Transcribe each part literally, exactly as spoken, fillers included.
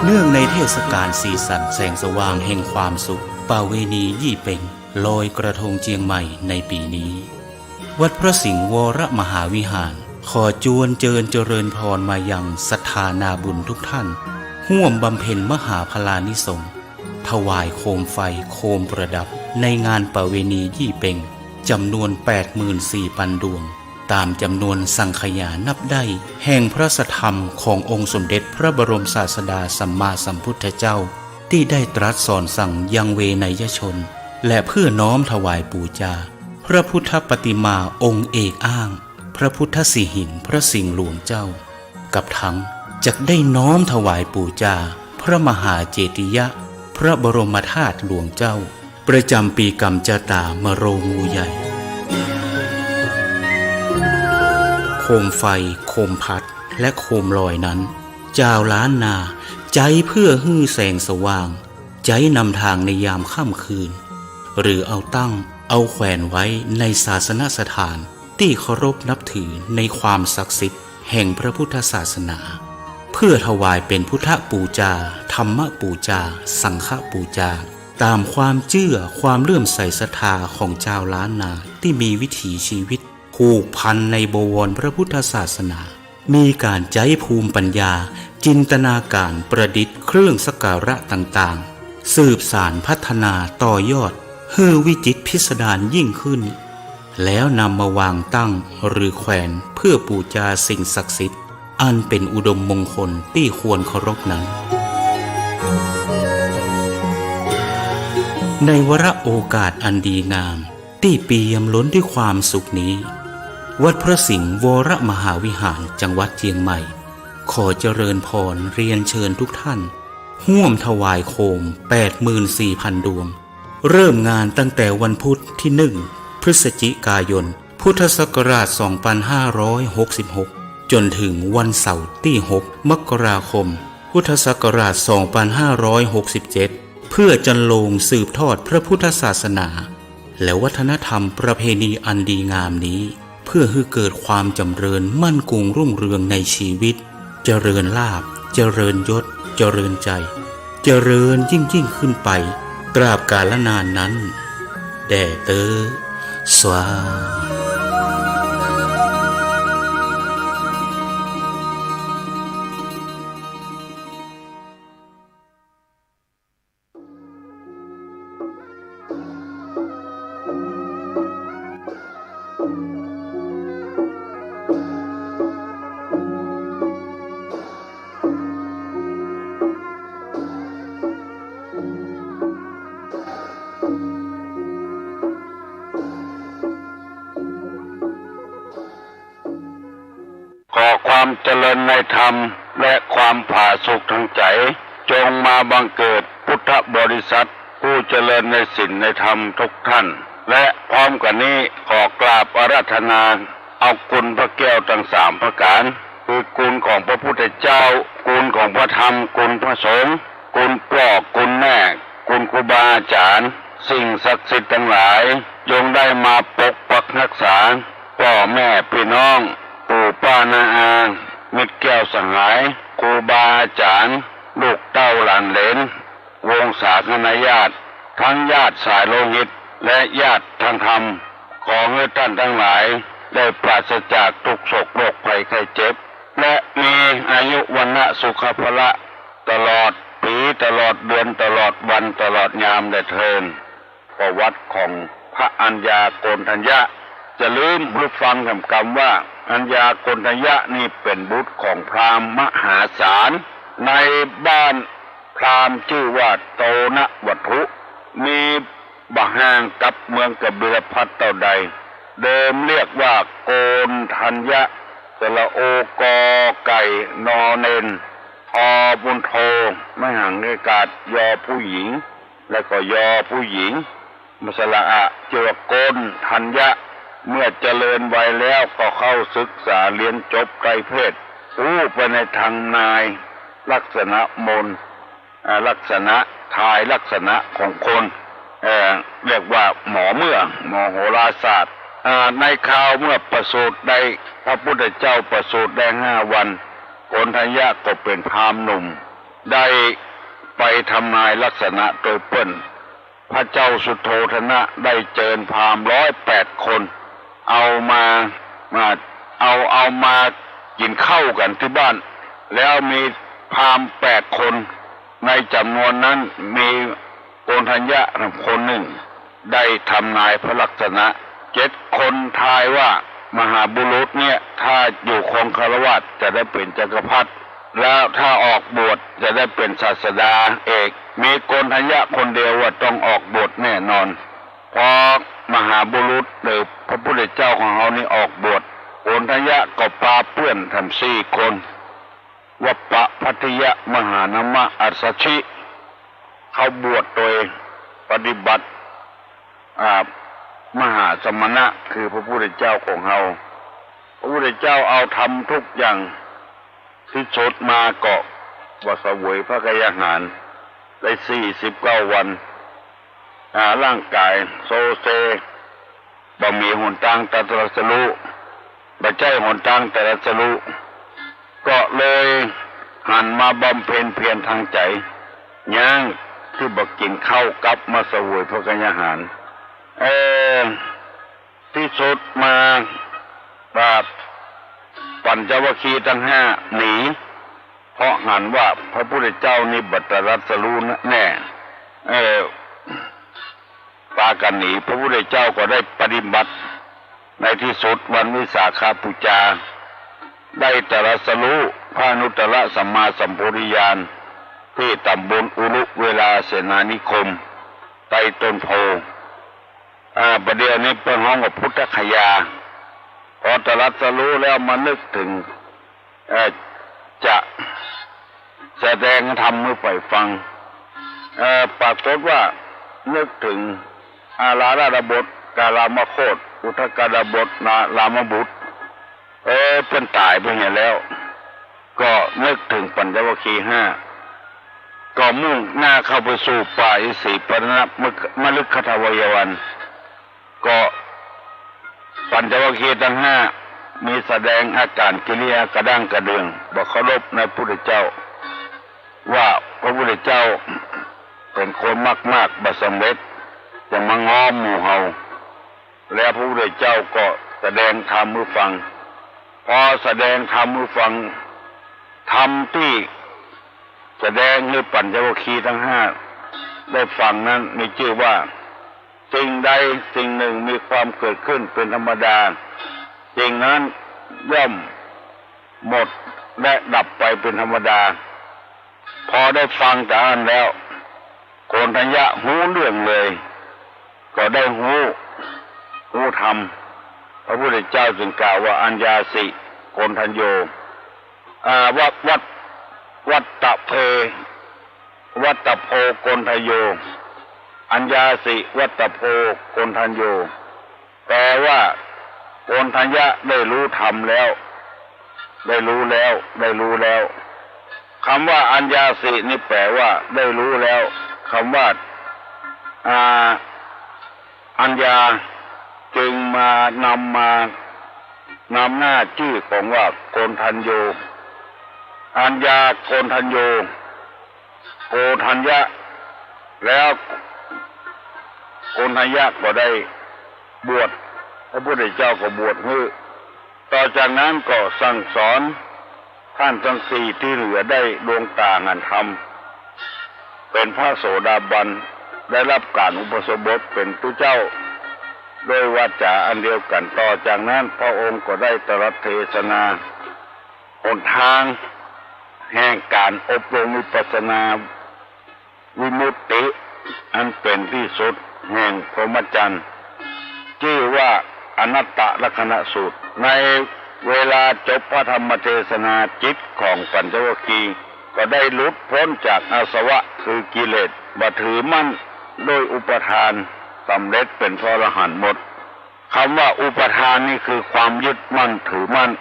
เนื่องในเทศกาลสีสันแสงสว่างแห่งความสุข ประเวณียี่เป็ง ลอยกระทงเจียงใหม่ในปีนี้ วัดพระสิงห์วรมหาวิหาร ขอจวนเจิญเจริญพรมายังศรัทธานาบุญทุกท่าน ร่วมบำเพ็ญมหาพลานิสงส์ ถวายโคมไฟ โคมประดับ ในงานประเวณียี่เป็ง จำนวน แปดหมื่นสี่พันดวง ตามจำนวนสังขยานับได้ แห่งพระสัทธรรมขององค์สมเด็จพระบรมศาสดาสัมมาสัมพุทธเจ้า ตี้ได้ตรัสสอนสั่งยังเวไนยชน และเพื่อน้อมถวายปู๋จา พระพุทธปฏิมาองค์เอกอ้าง พระพุทธสิหิงค์พระสิงห์หลวงเจ้า กับทั้งจักได้น้อมถวายปู๋จา พระมหาเจติยะ พระบรมธาตุหลวงเจ้า ประจำปี๋ก๋ำจาต๋ามะโรงงูใหญ่ โคมไฟ โคมพัด และโคมลอยนั้น จาวล้านนา ใจ๊เพื่อหื้อแสงสว่าง ใจ๊นำตางในยามค่ำคืน หรือเอาตั้ง เอาแขวนไว้ในศาสนสถาน ตี้เคารพนับถือในความศักดิ์สิทธิ์แห่งพระพุทธศาสนา เพื่อถวายเป๋นพุทธปู๋จา ธรรมปู๋จา สังฆปู๋จา ต๋ามความเจื้อความเลื่อมใสศรัทธาของจาวล้านนา ตี้มีวิถีชีวิตผูกพันในบวรพระพุทธศาสนา มีก๋านใจ๊ภูมิปัญญา จินตนาก๋ารประดิษฐ์เครื่องสักการะต่างๆ สืบสานพัฒนาต่อยอด หื้อวิจิตรพิสดารยิ่งขึ้น แล้วนำมาวางตั้งหรือแขวนเพื่อปู๋จาสิ่งศักดิ์สิทธิ์ อันเป๋นอุดมมงคลตี้ควรเคารพนั้น ในวาระโอกาสอันดีงาม ตี้เปี่ยมล้นด้วยความสุขนี้ วัดพระสิงห์วรมหาวิหาร จังหวัดเจียงใหม่ ขอเจริญพรเรียนเชิญทุกท่าน ร่วมถวายโคม แปดหมื่นสี่พันดวง เริ่มงานตั้งแต่วันพุธตี้หนึ่ง พฤศจิกายน พุทธศักราช สองพันห้าร้อยหกสิบหก จนถึงวันเสาร์ตี้หก มกราคม พุทธศักราช สองพันห้าร้อยหกสิบเจ็ด เพื่อจรรโลงสืบทอดพระพุทธศาสนา และวัฒนธรรมประเพณีอันดีงามนี้ เพื่อหื้อเกิดความจ๋ำเริญมั่นคงรุ่งเรืองในชีวิต เจริญลาภ เจริญยศ เจริญใจ เจริญยิ่งๆ ขึ้นไป ตราบกาลนานนั้น แด่เต๊อะ สาธุ ขอความเจริญในธรรมและความผาสุกทางใจ๋ จงมาบังเกิดพุทธบริษัทผู้เจริญในศีลในธรรมทุกท่าน และพร้อมกั๋นนี้ขอกราบอาราธนาเอาคุณพระแก้วทั้งสามประก๋าน คือคุณของพระพุทธเจ้า คุณของพระธรรม คุณพระสงฆ์ คุณป้อ คุณแม่ คุณครูบาอาจ๋ารย์ สิ่งศักดิ์สิทธิ์ตังหลาย จงได้มาปกปักฮักษา ป้อแม่ปี้น้อง ปู่ป้าน้าอา มิตรแก้วสหาย ครูบาอาจ๋ารย์ ลูกเต้าหลานเหลน วงศาคณาญาติ ทั้งญาติสายโลหิต และญาติทางธรรม ขอหื้อท่านตังหลาย ได้ปราศจากทุกข์โศกโรคภัยไข้เจ็บ และมีอายุวรรณะสุขะพละ ตลอดปี๋ ตลอดเดือน ตลอดวัน ตลอดยามแด่เทิน ประวัติของพระอัญญาโกณฑัญญะ จะลืมหื้อฟังแหมกำว่า อัญญาโกณฑัญญะนี่เป๋นบุตรของพราหมณ์มหาศาล ในบ้านพราหมณ์จื้อว่าโตณวัตถุ มีบ่ห่างกับเมืองกบิลพัสดุ์เต้าใด เดิมเรียกว่าโกณฑัญญะ สระโอ กอไก่ นอเณร ทอบุญโท ไม้หังเอกาศ ยอผู้หญิง และก็ยอผู้หญิง มสระอะ จื้อว่าโกณฑัญญะ เมื่อเจริญวัยแล้วก็เข้าศึกษาเรียนจบไตรเพศ อู้ไปในทางนายลักษณะมนต์ อ่า ลักษณะ ทายลักษณะของคน เอ่อ เรียกว่าหมอเมื่อ หมอโหราศาสตร์ อ่า ในคราวเมื่อประสูติได้ พระพุทธเจ้าประสูติได้ห้าวัน โกณฑัญญะก็เป๋นพราหมณ์หนุ่ม ได้ไปทำนายลักษณะโตยเปิ้น พระเจ้าสุโธทนะได้เจิญพราหมณ์ร้อยแปดคน เอามา มา เอา เอามากิ๋นข้าวกั๋นตี้บ้าน แล้วมีพราหมณ์แปดคน ในจ๋ำนวนนั้นมีโกณฑัญญะคนนึ่ง ได้ทำนายพระลักษณะ เจ็ดคนทายว่ามหาบุรุษเนี่ย ถ้าอยู่ครองฆราวาสจะได้เป๋นจักรพรรดิ แล้วถ้าออกบวชจะได้เป๋นศาสดาเอก มีโกณฑัญญะคนเดียวว่าต้องออกบวชแน่นอน เพราะมหาบุรุษหรือพระพุทธเจ้าของเฮานี่ออกบวช โกณฑัญญะก็ปาเปื้อนแถมสี่คน วัปปะ ภัททิยะ มหานามะ อัสสชิ เขาบวชโตยปฏิบัติ อ่า มหาสมณะ คือพระพุทธเจ้าของเฮา พระพุทธเจ้าเอาธรรมทุกอย่าง ตี้สุดมาก็ว่าเสวยพระกายาหารได้สี่สิบเก้าวัน อ่า ร่างก๋ายโซเซ บ่มีหนตางตรัสรู้ บ่ใจ้หนตางตรัสรู้ ก็เลยหันมาบำเพ็ญเพียรตางใจ๋ ยังตี้บ่กิ๋นข้าวกับมาเสวยพระกายาหาร เอ่อ ตี้สุดมา ปัญจวัคคีย์ตังห้าหนี เพราะหันว่าพระพุทธเจ้านี่บ่ตรัสรู้แน่ เอ่อ ปากั๋นหนี พระพุทธเจ้าก็ได้ปฏิบัติ ในตี้สุดวันวิสาขบูชา ได้ตรัสรู้พระอนุตตรสัมมาสัมโพธิญาณ ตี้ต๋ำบลอุรุเวลาเสนานิคม ใต้ต้นโพธิ์ อ่า บ่าเดี่ยวนี้เปิ้นฮ้องว่าพุทธัคคายา พอตรัสรู้แล้วมานึกเถิง เอ่อ จะแสดงธรรมหื้อใผฟัง เอ่อ ปรากฏว่านึกเถิงอาราธดาบท กาลามโคตย์ อุทกดาบท นารามบุตร เอ้ย เปิ้นต๋ายไปเหียแล้ว ก็นึกเถิงปัญจวัคคีย์ห้า ก็มุ่งหน้าเข้าไปสู่ป่าอิสิปตนมฤคทวายวัน ก็ปัญจวัคคีย์ตังห้ามีแสดงอาก๋านกิริยากระด้างกระเดื่อง บ่เคารพในพุทธเจ้า ว่าพระพุทธเจ้าเป๋นคนมากๆ บ่สำเร็จ จะมาง้อหมู่เฮา แล้วพระพุทธเจ้าก็แสดงธรรมหื้อฟัง พอแสดงธรรมหื้อฟัง ธรรมตี้แสดงหื้อปัญจวัคคีย์ตังห้าได้ฟังนั้นมีจื้อว่า สิ่งใดสิ่งหนึ่งมีความเกิดขึ้นเป๋นธรรมดา สิ่งนั้นย่อมหมดและดับไปเป๋นธรรมดา พอได้ฟังต๋ามอั้นแล้ว โกณฑัญญะฮู้เรื่องเลย ก็ได้ฮู้ ฮู้ธรรม พระพุทธเจ้าจึงกล่าวว่า อัญญาสิ โกณฑัญโญ อ่า วัต วัต วัตตะเพ วัตตะโพ โกณฑัญโญ อัญญาสิ วัตตะโพ โกณฑัญโญ แปลว่า โกณฑัญญะได้ฮู้ธรรมแล้ว ได้ฮู้แล้ว ได้ฮู้แล้ว กำว่าอัญญาสินี่แปลว่าได้ฮู้แล้ว กำว่า อ่า อัญญา จึงมานำมา นำหน้าจื้อของว่าโกณฑัญโญ อัญญา โกณฑัญโญ โกณฑัญญะ แล้วโกณฑัญญะก็ได้บวช พระพุทธเจ้าก็บวชหื้อ ต่อจากนั้นก็สั่งสอน ต้านตังสี่ตี้เหลือได้ดวงต๋าหันธรรม เป๋นพระโสดาบัน ได้ฮับก๋านอุปสมบทเป๋นตุ๊เจ้า ด้วยวาจ๋าอันเดียวกั๋น ต่อจากนั้นพระองค์ก็ได้ตรัสเทศนา หนตางแห่งก๋านอบรมวิปัสสนา วิมุตติ อันเป๋นตี้สุดแห่งพรหมจรรย์ จื้อว่าอนัตตลักขณสูตร ในเวลาจบพระธรรมเทศนา จิตของปัญจวัคคีย์ก็ได้หลุดป๊นจากอาสวะคือกิเลส บ่ถือมั่นด้วยอุปาทาน สำเร็จเป๋นพระอรหันต์หมด กำว่าอุปาทานนี่คือความยึดมั่นถือมั่น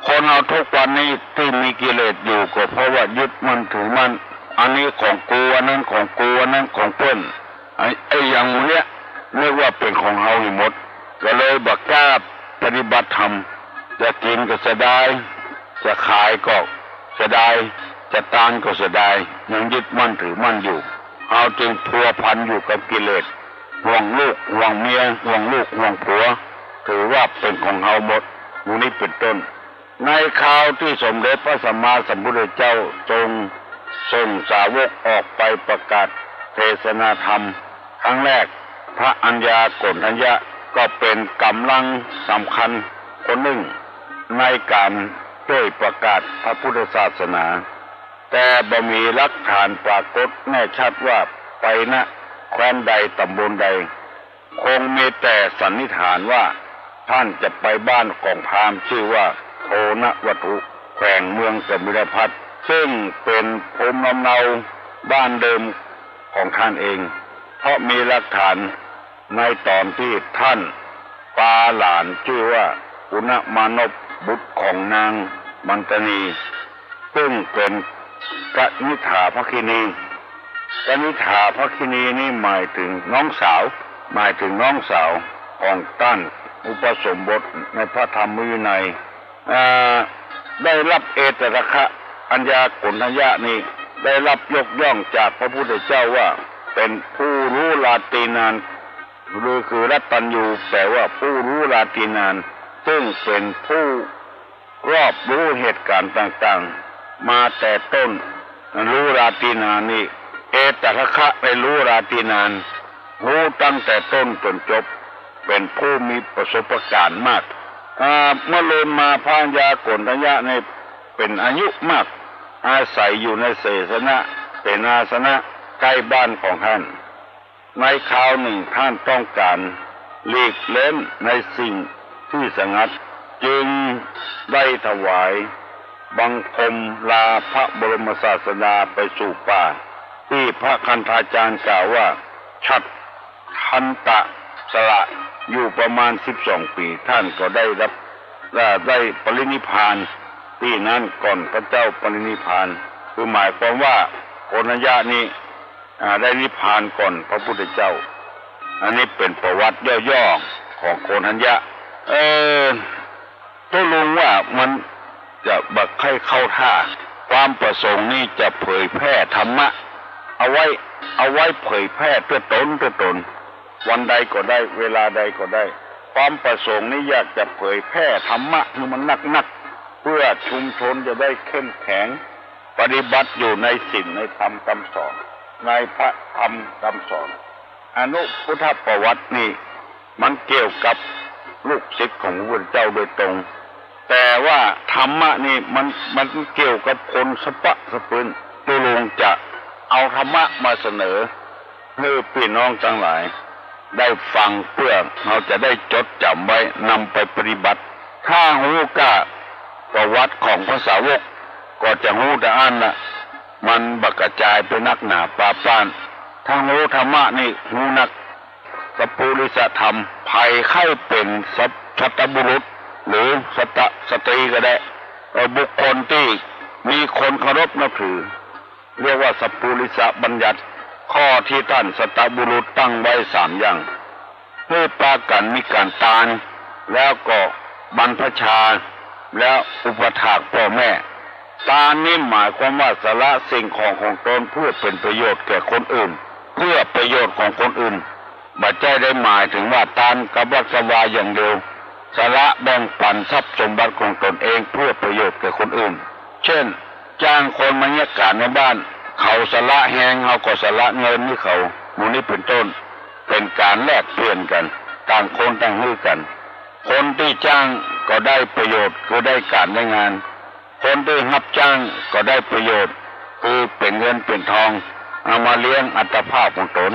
คนเฮาทุกวันนี้ตี้มีกิเลสอยู่ก็เพราะว่ายึดมั่นถือมั่น อันนี้ของกู อันนั้นของกู อันนั้นของเปิ้น ไอ้ ไอ้อย่างหมู่เนี้ย นึกว่าเป๋นของเฮาหื้อหมด ก็เลยบ่กล้าปฏิบัติธรรม จะกิ๋นก็เสียดาย จะขายก็เสียดาย จะตานก็เสียดาย ยังยึดมั่นถือมั่นอยู่ เฮาจึงพัวพันอยู่กับกิเลส ห่วงลูก ห่วงเมีย ห่วงลูก ห่วงผัว ถือว่าเป๋นของเฮาหมด หมู่นี้เป๋นต้น ในคราวตี้สมเด็จพระสัมมาสัมพุทธเจ้าทรงส่งสาวกออกไปประกาศเทศนาธรรมครั้งแรก พระอัญญาโกณฑัญญะก็เป๋นก๋ำลังสำคัญคนนึ่งในก๋านจ้วยประกาศพระพุทธศาสนา แต่บ่มีหลักฐานปรากฏแน่ชัดว่าไป ณ แคว้นใดต๋ำบลใด คงมีแต่สันนิษฐานว่าต้านจะไปบ้านของพราหมณ์จื้อว่าโทณวัตถุ แขวงเมืองกบิลพัสดุ์ ซึ่งเป๋นภูมิลำเนาบ้านเดิมของต้านเอง เพราะมีหลักฐานในต๋อนตี้ต้านปาหลานจื้อว่าปุณณมานพบุตรของนางมันตานี ซึ่งเป๋นกนิษฐาภักขินี กนิษฐาภักขินีนี้หมายเถิงน้องสาว หมายเถิงน้องสาวของต้านอุปสมบทในพระธรรมวินัย อ่า ได้ฮับเอตทัคคะ อัญญาโกณฑัญญะนี้ได้ฮับยกย่องจากพระพุทธเจ้าว่าเป๋นผู้รู้ราตรีนาน หรือคือรัตตัญญู แปลว่าผู้รู้ราตรีนาน ซึ่งเป๋นผู้รอบรู้เหตุก๋ารณ์ต่างๆ มาแต่ต้น รู้ราตรีนานนี้ เอตทัคคะได้รู้ราตรีนาน ฮู้ตั้งแต่ต้นจ๋นจบ เป๋นผู้มีประสบก๋ารณ์มาก อ่า เมื่อเลินมาพระอัญญาโกณฑัญญะนี้เป๋นอายุมาก อาศัยอยู่ในเสสนะ เสนาสนะใก้บ้านของต้าน ในคราวนึ่งต้านต้องก๋านหลีกเล้นในสิ่งตี้สงัด จึงได้ถวายบังคมลาพระบรมศาสดาไปสู่ป่า ตี้พระคันธาจารย์กล่าวว่า ฉัตรทันตะสละอยู่ประมาณสิบสองปี๋ ต้านก็ได้ฮับ ได้ ได้ปรินิพพานตี้นั้นก่อนพระเจ้าปรินิพพาน คือหมายความว่าโกณฑัญญะนี้ อ่า ได้นิพพานก่อนพระพุทธเจ้า อันนี้เป๋นประวัติย่อๆ ของโกณฑัญญะ เออ ตุ๊ลุงว่ามันจะบ่ใค่เข้าท่า ความประสงค์นี้จะเผยแพร่ธรรมะ เอาไว้ เอาไว้เผยแพร่เตื้อต๋น เตื้อต๋น วันใดก็ได้ เวลาใดก็ได้ ความประสงค์นี้อยากจะเผยแพร่ธรรมะหื้อมันนักๆ เพื่อชุมชนจะได้เข้มแข็ง ปฏิบัติอยู่ในศีลในธรรมคำสอน ในพระธรรมคำสอน อนุพุทธประวัตินี้ มันเกี่ยวกับลูกศิษย์ของพระพุทธเจ้าโดยตรง แต่ว่าธรรมะนี้มัน มันเกี่ยวกับคนสะปะสะปืน ตุ๊ลุงจะเอาธรรมะมาเสนอหื้อปี้น้องตังหลายได้ฟัง เปื้อเฮาจะได้จดจ๋ำไว้นำไปปฏิบัติ ถ้าฮู้ก้าประวัติของพระสาวก ก็จะฮู้เต้าอั้นละ มันบ่กระจายไปนักหนาปาป้าน ถ้าฮู้ธรรมะนี้ฮู้นัก สัปปุริสธรรม ใผใค่เป๋นสัต สัตบุรุษ หรือสัต สตรีก็ได้ เอ่อ บุคคลตี้มีคนเคารพนับถือ เรียกว่าสัปปุริสบัญญัติ ข้อตี้ต้านสัตบุรุษตั้งไว้สามอย่าง หื้อปากั๋นมีก๋านตาน แล้วก็บรรพชา แล้วอุปถากพ่อแม่ ตานนี้หมายความว่าสละสิ่งของของตนเพื่อเป๋นประโยชน์แก่คนอื่น เพื่อประโยชน์ของคนอื่น บ่ใจ้ได้หมายเถิงว่าตานกับวัดสวาอย่างเดียว สละแบ่งปั๋นทรัพย์สมบัติของตนเองเพื่อประโยชน์แก่คนอื่น เช่น จ้างคนมาเยียะก๋านในบ้าน เขาสละแฮง เฮาก็สละเงินหื้อเขา หมู่นี้เป๋นต้น เป๋นก๋านแลกเปลี่ยนกั๋น ต่างคนต่างหื้อกั๋น คนตี้จ้างก็ได้ประโยชน์ คือได้ก๋านได้งาน คนตี้ฮับจ้างก็ได้ประโยชน์ คือเป๋นเงินเป๋นทอง เอามาเลี้ยงอัตภาพของตน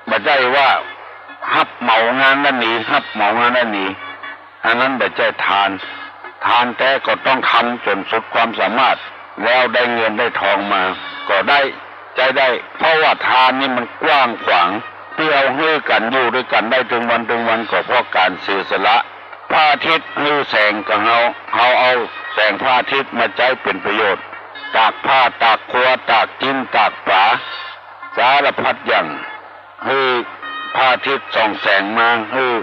บ่ใจ้ว่าฮับเหมางานนั้นนี้ ฮับเหมางานนั้นนี้ อันนั้นบ่ใจ้ทาน ทานแต๊ก็ต้องทำจ๋นสุดความสามารถ แล้วได้เงินได้ทองมา ก็ได้ ใจ๊ได้ เพราะว่าทานนี่มันกว้างขวาง ตี้เฮาหื้อกั๋นอยู่ตวยกั๋นได้ตึงวันตึงวัน ก็เพราะก๋านเสียสละ พระอาทิตย์หื้อแสงกับเฮา เฮาเอาแสงพระอาทิตย์มาใจ๊เป๋นประโยชน์ ตากผ้า ตากครัว ตากจิ๊น ตากป๋า สารพัดอย่าง หื้อพระอาทิตย์ส่องแสงมา หื้อ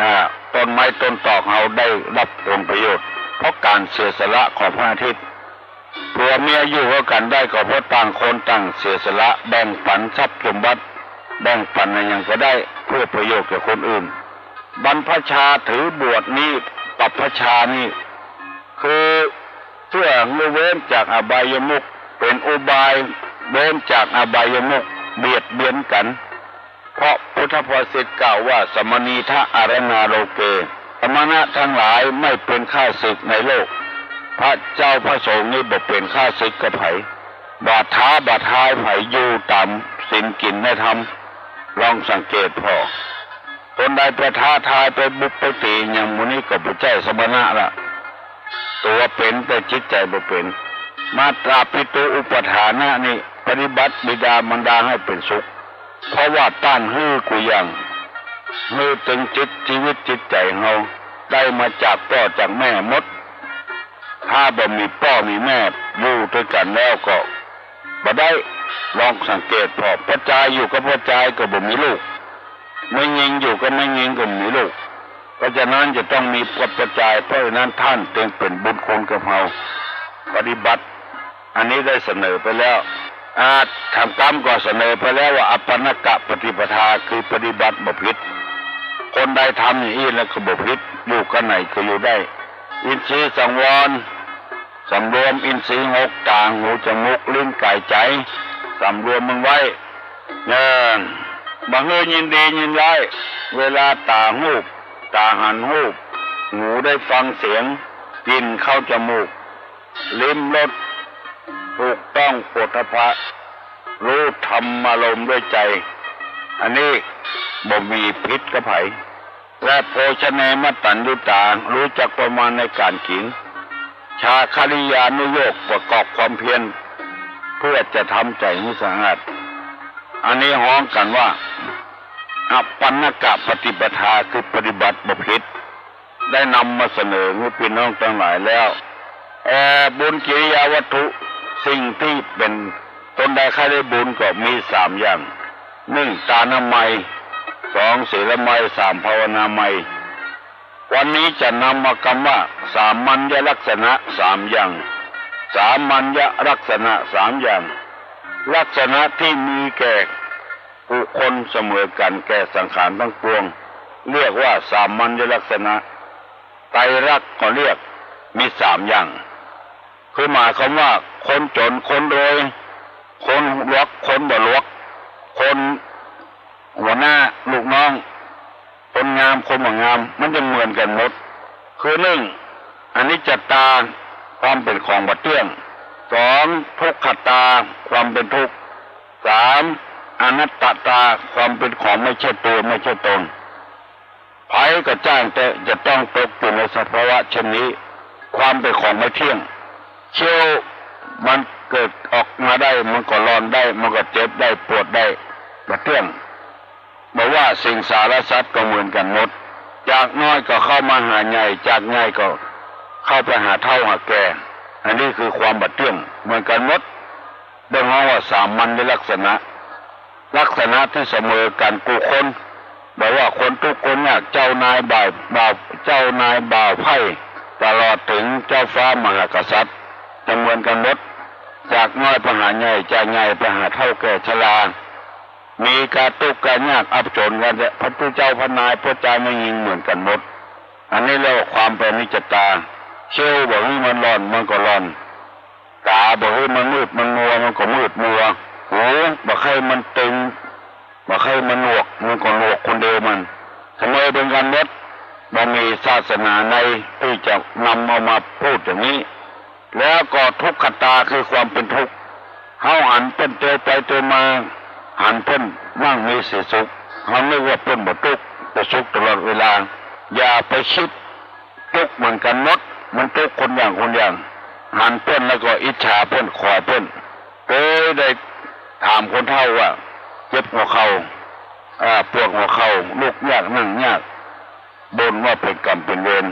อ่า ต้นไม้ต้นตอกเฮาได้ฮับผลประโยชน์ เพราะก๋านเสียสละของพระอาทิตย์ ผัวเมียอยู่ร่วมกั๋นได้ก็เพราะต่างคนต่างเสียสละ แบ่งปั๋นทรัพย์สมบัติ แบ่งปั๋นอะหยังก็ได้ เพื่อประโยชน์แก่คนอื่น บรรพชาถือบวชนี่ บรรพชานี่ คือเพื่อหื้อเว้นจากอบายมุข เป๋นอุบายเว้นจากอบายมุข เบียดเบียนกั๋น เพราะพุทธภาษิตกล่าวว่า สมณีฆะอรณาโลเก สมณะทั้งหลายไม่เป็นข้าศึกในโลก พระเจ้าพระสงฆ์นี่บ่เป๋นข้าศึกกับใผ บ่ท้าบ่ทายใผ อยู่ต๋ามศีลกิ๋นในธรรม ลองสังเกตผ่อ คนใดไปท้าทายไปบุบไปตี๋อย่างหมู่นี้ก็บ่ใจ้สมณะละ ตั๋วเป๋นแต่จิตใจ๋บ่เป๋น มาตาปิตูอุปัฏฐานะนี่ ปฏิบัติบิดามารดาหื้อเป๋นสุข เพราะว่าต้านหื้อกู้อย่าง หื้อตึงจิต จีวิตจิตใจ๋เฮา ได้มาจากป้อจากแม่หมด ถ้าบ่มีป้อมีแม่อยู่ตวยกั๋นแล้วก็บ่ได้ ลองสังเกตผ่อ ป้อจายอยู่กับป้อจายก็บ่มีลูก แม่ญิงอยู่กับแม่ญิงก็บ่มีลูก เพราะฉะนั้นจะต้องมีป้อจาย เพราะฉะนั้นต้านจึงเป๋นบุญคุณกับเฮา ปฏิบัติ อันนี้ได้เสนอไปแล้ว อ่า ธรรมกำก็เสนอไปแล้วว่า อัปปณกปฏิปทา คือปฏิบัติบ่ผิด คนใดทำอย่างอี้แล้วก็บ่ผิด อยู่กั๋นไหนก็อยู่ได้ อินทรีย์สังวร สำรวมอินทรีย์หก ต๋า หู จมูก ลิ้น ก๋าย ใจ๋ สำรวมมันไว้ เออ บ่หื้อยินดียินร้าย เวลาต๋าฮูป ต๋าหันฮูป หูได้ฟังเสียง กลิ่นเข้าจมูก ลิ้มรส ถูกต้องโผฏฐัพพะ รู้ธรรมารมณ์ด้วยใจ๋ อันนี้บ่มีผิดกับใผ และโภชเนมัตตัญญูตา รู้จักประมาณในก๋านกิ๋น จาคริยานุโยค ประกอบความเพียร เพื่อจะทำใจ๋หื้อสะอาด อันนี้ฮ้องกั๋นว่า อัปปณกปฏิปทา คือปฏิบัติบ่ผิด ได้นำมาเสนอหื้อปี้น้องตังหลายแล้ว เอ่อ บุญกิริยาวัตถุ สิ่งตี้เป๋น ตนใดใค่ได้บุญก็มีสามอย่าง นึ่ง ตานามัย สอง ศีลามัย สาม ภาวนามัย วันนี้จะนำเอากำว่า สามัญญลักษณะสามอย่าง สามัญญลักษณะสามอย่าง ลักษณะที่มีแก่บุคคลเสมอกั๋นแก่สังขารทั้งปวง เรียกว่าสามัญญลักษณะ ไตรลักษณ์ก็เรียก มีสามอย่าง คือหมายความว่า คนจ๋น คนรวย คนหลวก คนบ่หลวก คนหัวหน้า ลูกน้อง คนงาม คนบ่งาม มันจะเหมือนกั๋นหมด คือนึ่ง อนิจจตา ความเป๋นของบ่เตี้ยง สอง ทุกขตา ความเป๋นทุกข์ สาม อนัตตา ความเป๋นของไม่ใจ้ตั๋ว ไม่ใจ้ตน ใผก็จ้างเต๊อะ จะต้องตกอยู่ในสภาวะเช่นนี้ ความเป๋นของไม่เตี้ยง เขี้ยวมันเกิดออกมาได้ มันก็ร่อนได้ มันก็เจ็บได้ ปวดได้ บ่เตี้ยง บ่ว่าสิงสารสัตว์ก็เหมือนกั๋นหมด จากน้อยก็เข้ามาหาใหญ่ จากใหญ่ก็เข้าไปหาเฒ่าหาแก่ อันนี้คือความบ่เตี้ยง เหมือนกั๋นหมด เปิ้นฮ้องว่าสามัญลักษณะ ลักษณะที่เสมอกั๋นกู้คน บ่ว่าคนตุ๊กข์คนยาก เจ้านายบ่าว บ่าว เจ้านายบ่าวใพร่ ตลอดเถิงเจ้าฟ้ามหากษัตริย์ จะเหมือนกั๋นหมด จากน้อยไปหาใหญ่ จากใหญ่ไปหาเฒ่าแก่ชรา มีก๋าตุ๊กก๋ายากอับจ๋นกั๋นแต๊ พระตุ๊เจ้าพระนาย ป้อจายแม่ญิงเหมือนกั๋นหมด อันนี้เรียกว่าความเป๋นอนิจจตา เขี้ยวบ่หื้อมันร่อน มันก็ร่อน ต๋าบ่หื้อมันมืดมันมัว มันก็มืดมัว หูบ่ใค่มันตึง บ่ใค่มันหนวก มันก็หนวกคนเดียวมัน เสมอเป๋นกั๋นหมด บ่มีศาสนาใดตี้จะนำเอามาพูดอย่างนี้ แล้วก็ทุกขตา คือความเป๋นทุกข์ เฮาหันเปิ้นเตียวไปเตียวมา หันเปิ้นมั่งมีสีสุข เฮานึกว่าเปิ้นบ่ตุ๊กข์ จะสุขตลอดเวลา อย่าไปกึ๊ด ตุ๊กข์เหมือนกั๋นหมด มันตุ๊กข์คนอย่างคนอย่าง หันเปิ้นแล้วก็อิจฉาเปิ้น ขวายเปิ้น เกยได้ถามคนเฒ่าว่า เจ็บหัวเข่า อ่า ปวดหัวเข่า ลุกยากนั่งยาก บ่นว่าเป๋นกรรมเป๋นเวร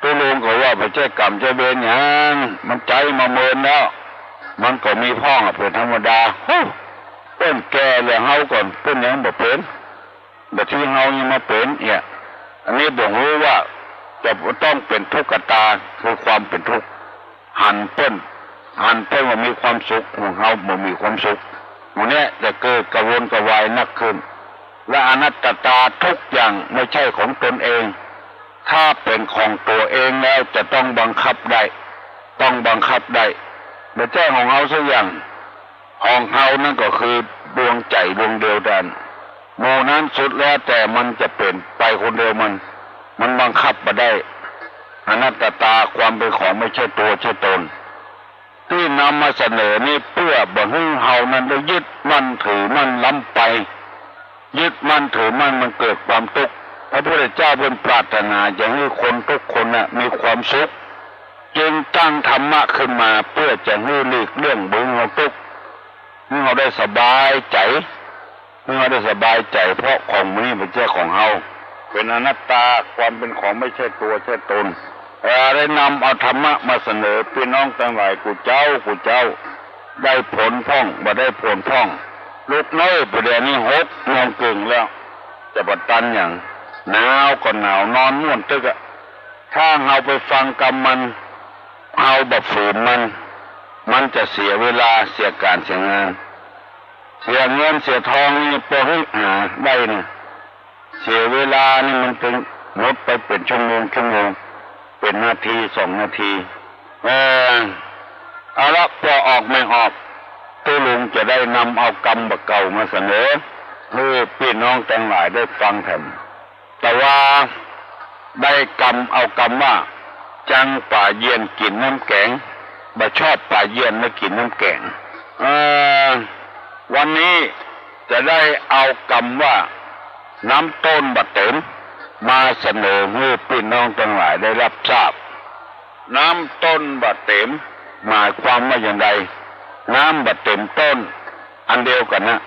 ตุ๊ลุงก็ว่า บ่ใจ้กรรมใจ้เวรหยัง มันใจ๊มาเมินแล้ว มันก็มีพ่องอะ เป๋นธรรมดา ฮู้ เปิ้นแก่แล้ว เฮาก่อนเปิ้นยังบ่เป๋น บ่าตี้เฮายังมาเป๋นเอี่ย อันนี้บ่ฮู้ว่าจะต้องเป๋นทุกขตา คือความเป๋นทุกข์ หันเปิ้น หันไปว่ามีความสุข ของเฮาบ่มีความสุข หมู่เนี้ยจะเกิดกระวนกระวายนักขึ้น และอนัตตา ทุกอย่างไม่ใช่ของตนเอง ถ้าเป็นของตัวเองแล้วจะต้องบังคับได้ ต้องบังคับได้ บ่ใจ้ของเฮาสักอย่าง ของเฮานั้นก็คือดวงใจ๋ดวงเดียวเต้านั้น หมู่นั้นสุดแล้วแต่มันจะเป๋นไปคนเดียวมัน มันบังคับบ่ได้ อนัตตา ความเป็นของไม่ใช่ตัวใช่ตน ตี้นำมาเสนอนี้เปื้อบ่หื้อเฮานั้นได้ยึดมั่นถือมั่นล้ำไป ยึดมั่นถือมั่นมันเกิดความตุ๊กข์ พระพุทธเจ้าเปิ้นปรารถนาจะหื้อคนทุกคนน่ะมีความสุข จึงตั้งธรรมะขึ้นมาเปื้อจะหื้อหลีกเลี่ยงบ่หื้อเฮาตุ๊กข์ หื้อเฮาได้สบายใจ๋ หื้อเฮาได้สบายใจ๋ เพราะของหมู่นี้บ่ใจ้ของเฮา เป๋นอนัตตา ความเป็นของไม่ใช่ตัวใช่ตน เอ่อ ได้นำเอาธรรมะมาเสนอปี้น้องตังหลายกู้เจ้ากู้เจ้า ได้ผลพ่อง บ่ได้ผลพ่อง ลุกเน้อ ปัจจุบันนี้หกโมงเกิ่งแล้ว จะบ่ตันหยัง หนาวก็หนาว นอนม่วนตึกอะ ถ้าเฮาไปฟังกำมัน เฮาบ่ฝืนมัน มันจะเสียเวลา เสียก๋านเสียงาน เสียเงินเสียทองนี่ ปอหื้อหาได้นะ เสียเวลานี่มันตึงหมดไปเป๋นชั่วโมงชั่วโมง เป๋นนาทีสองนาที เออ เอาละ ปอออกแม่งออก ตุ๊ลุงจะได้นำเอากำบ่าเก่ามาเสนอ หื้อปี้น้องตังหลายได้ฟังแถม แต่ว่าได้กำเอากำว่า จังป๋าเยียนกิ๋นน้ำแก๋ง บ่ชอบป๋าเยียนมากิ๋นน้ำแก๋ง เออ วันนี้จะได้เอากำว่า น้ำต้นบ่เต๋ม มาเสนอหื้อปี้น้องตังหลายได้ฮับทราบ น้ำต้นบ่เต๋ม หมายความว่าอย่างใด น้ำบ่เต๋มต้น อันเดียวกั๋นนะ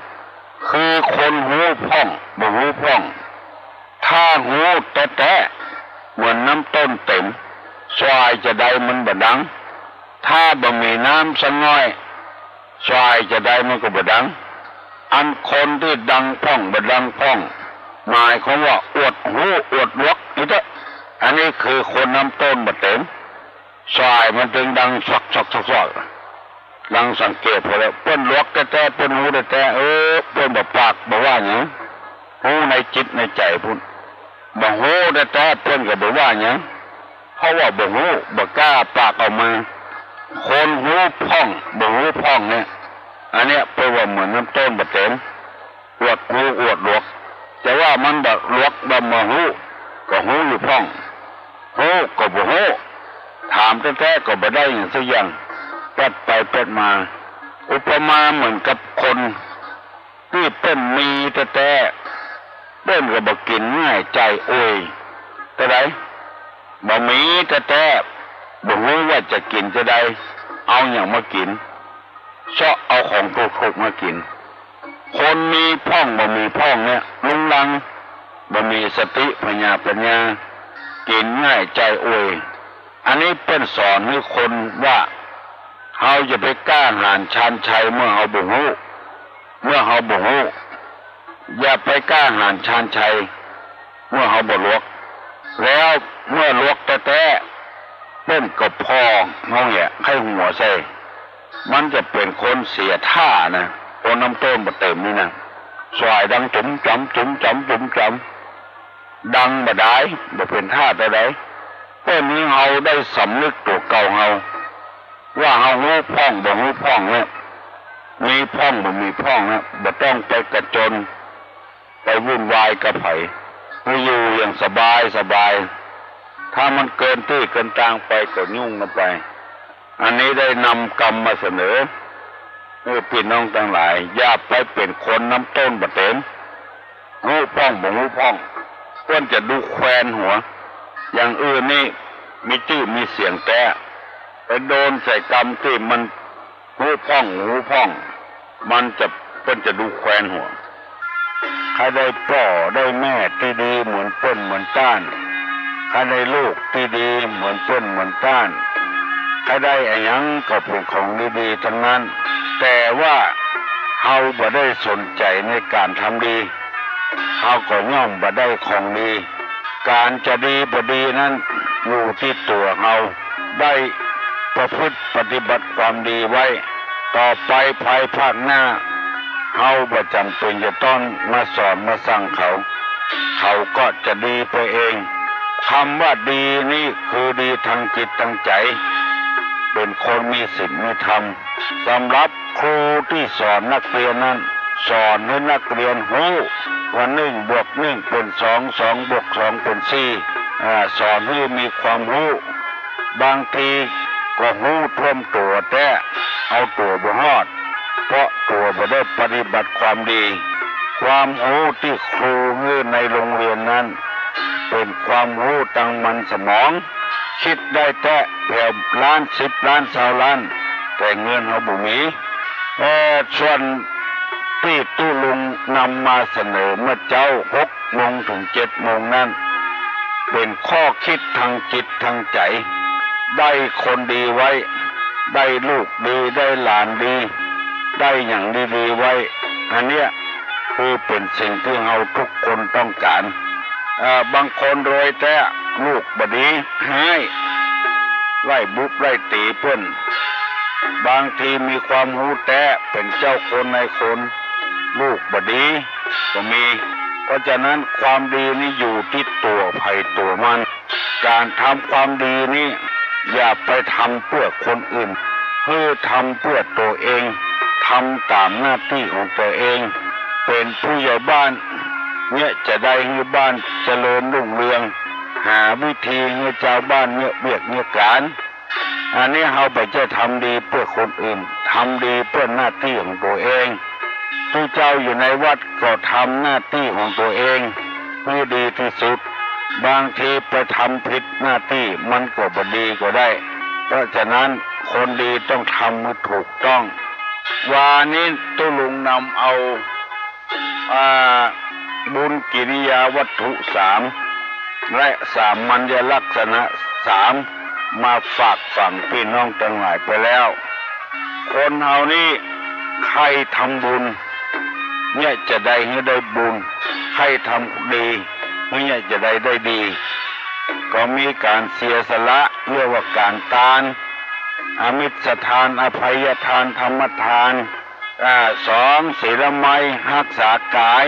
คือคนฮู้พ่อง บ่ฮู้พ่อง ถ้าฮู้แต๊ๆ เหมือนน้ำต้นเต๋ม สายจะใดมันบ่ดัง ถ้าบ่มีน้ำสักหน้อย สายจะใดมันก็บ่ดัง อันคนตี้ดังพ่องบ่ดังพ่อง หมายความว่าอวดฮู้อวดหลวกนี่เต๊อะ อันนี้คือคนน้ำต้นบ่เต๋ม สายมันตึงดังซอกๆๆๆ ดังสังเกตพอแล้ว เปิ้นหลวกแต๊ๆ เปิ้นฮู้แต๊ๆ เออ เปิ้นบ่ปากบ่ว่าหยัง ฮู้ในจิตในใจ๋พุ้น บ่ฮู้แต๊ๆ เปิ้นก็บ่ว่าหยัง เพราะว่าบ่ฮู้ บ่กล้าปากออกมา คนฮู้พ่อง บ่ฮู้พ่องเนี่ย อันเนี้ยเปิ้นว่าเหมือนน้ำต้นบ่เต๋ม อวดฮู้อวดหลวก จะว่ามันบ่หลวกบ่ บ่ฮู้ ก็ฮู้อยู่พ่อง ฮู้ก็บ่ฮู้ ถามแต๊ๆ ก็บ่ได้หยังสักอย่าง แป๊ดไปแป๊ดมา อุปมาเหมือนกับคนตี้เปิ้นมีแต๊ๆ เปิ้นก็บ่กิ๋นง่ายใจ๋อวย เต้าใด บ่มีแต๊ๆ บ่ฮู้ว่าจะกิ๋นจาใด เอาหยังมากิ๋น เซาะเอาของถูกๆ มากิ๋น คนมีพ่องบ่มีพ่องเนี่ย ลุงลัง บ่มีสติผญาปัญญา กิ๋นง่ายใจ๋อวย อันนี้เปิ้นสอนหื้อคนว่า เฮาอย่าไปกล้าหาญชาญชัยเมื่อเฮาบ่ฮู้ เมื่อเฮาบ่ฮู้ อย่าไปกล้าหาญชาญชัย เมื่อเฮาบ่หลวก แล้วเมื่อหลวกแต๊ๆ เปิ้นก็ผ่อเฮาเนี่ย ใค่หัวใส่ มันจะเป๋นคนเสียท่านะ คนน้ำต้นบ่เต๋มนี่นะ สายดังจุ๋มจ๋ำ จุ๋มจ๋ำ จุ๋มจ๋ำ ดังบ่ดาย บ่เป๋นท่าเต้าใด เปิ้นหื้อเฮาได้สำนึกตั๋วเก่าเฮา ว่าเฮาฮู้พ่องบ่ฮู้พ่องเนี่ย มีพ่องบ่มีพ่องเนี่ย บ่ต้องไปกระจน ไปวุ่นวายกับใผ หื้ออยู่อย่างสบายสบาย ถ้ามันเกินตี้เกินตางไปก็ยุ่งกันไป อันนี้ได้นำกำมาเสนอ เออ ปี้น้องตังหลาย อย่าไปเป๋นคนน้ำต้นบ่เต๋ม ฮู้พ่องบ่ฮู้พ่อง เปิ้นจะดูแควนหัว อย่างอื่นนี่มีจื้อมีเสียงแต๊ ไปโดนใส่กำตี้มันฮู้พ่องบ่ฮู้พ่อง มันจะ เปิ้นจะดูแควนหัว ใค่ได้ป้อได้แม่ตี้ดีเหมือนเปิ้นเหมือนต้าน ใค่ได้ลูกตี้ดีเหมือนเปิ้นเหมือนต้าน ใค่ได้อะหยังก็เป๋นของดีๆ ตังนั้น แต่ว่าเฮาบ่ได้สนใจ๋ในก๋านทำดี เฮาก็ย่อมบ่ได้ของดี ก๋านจะดีบ่ดีนั้นอยู่ตี้ตั๋วเฮา ได้ ประพฤติปฏิบัติความดีไว้ ต่อไปภายภาคหน้า เฮาบ่จ๋ำเป๋นจะต้องมาสอนมาสั่งเขา เขาก็จะดีไปเอง กำว่าดีนี่คือดีตางจิตตางใจ๋ เป๋นคนมีศีลมีธรรม สำหรับครูตี้สอนนักเรียนนั้น สอนหื้อนักเรียนฮู้ว่านึ่งบวกนึ่งเป๋นสอง สองบวกสองเป๋นสี่ อ่า สอนหื้อมีความฮู้ บางทีก็ฮู้ท่วมตั๋วแต๊ เอาตั๋วบ่ฮอด เพราะตั๋วบ่ได้ปฏิบัติความดี ความฮู้ตี้ครูหื้อในโฮงเฮียนนั้น เป๋นความฮู้ตางมันสมอง กึ๊ดได้แต๊แผวล้าน สิบล้าน ซาวล้าน แต่เงินเฮาบ่มี เอ่อ ส่วนตี้ตุ๊ลุงนำมาเสนอเมื่อเจ๊าหกโมงเถิงเจ็ดโมงนั้น เป๋นข้อกึ๊ดตางจิตตางใจ๋ ได้คนดีไว้ ได้ลูกดี ได้หลานดี ได้หยังดีๆ ไว้ อันเนี้ยคือเป๋นสิ่งตี้เฮาทุกคนต้องก๋าน เอ่อ บางคนรวยแต๊ลูกบ่ดี ฮ้าย ไล่บุบไล่ตี๋เปิ้น บางทีมีความฮู้แต๊เป๋นเจ้าคนนายคน ลูกบ่ดีก็มี เพราะฉะนั้นความดีนี่อยู่ตี้ตั๋วใผตั๋วมัน ก๋านทำความดีนี่อย่าไปทำเปื้อคนอื่น หื้อทำเปื้อตั๋วเอง ทำต๋ามหน้าตี้ของตั๋วเอง เป๋นผู้ใหญ่บ้านเนี่ยจะได้หื้อบ้านเจริญรุ่งเรือง หาวิธีหื้อจาวบ้านเนี่ยเวียกเนี่ยก๋าน อันนี้เฮาบ่ใจ้ทำดีเปื้อคนอื่น ทำดีเปื้อหน้าตี้ของตั๋วเอง ตุ๊เจ้าอยู่ในวัดก็ทำหน้าตี้ของตั๋วเองหื้อดีตี้สุด บางทีไปทำผิดหน้าตี้มันก็บ่ดีก็ได้ เพราะฉะนั้นคนดีต้องทำหื้อถูกต้อง วานี้ตุ๊ลุงนำเอา อ่า บุญกิริยาวัตถุสาม และสามัญญลักษณะสาม มาฝากฝังปี้น้องตังหลายไปแล้ว คนเฮานี้ใค่ทำบุญ เนี่ยจะได้หื้อได้บุญ ใค่ทำดี เนี่ยจะได้ได้ดี ก็มีก๋านเสียสละ เรียกว่าก๋านตาน อมิสทาน อภัยทาน ธรรมทาน อ่า สอง ศีลมัย ฮักษากาย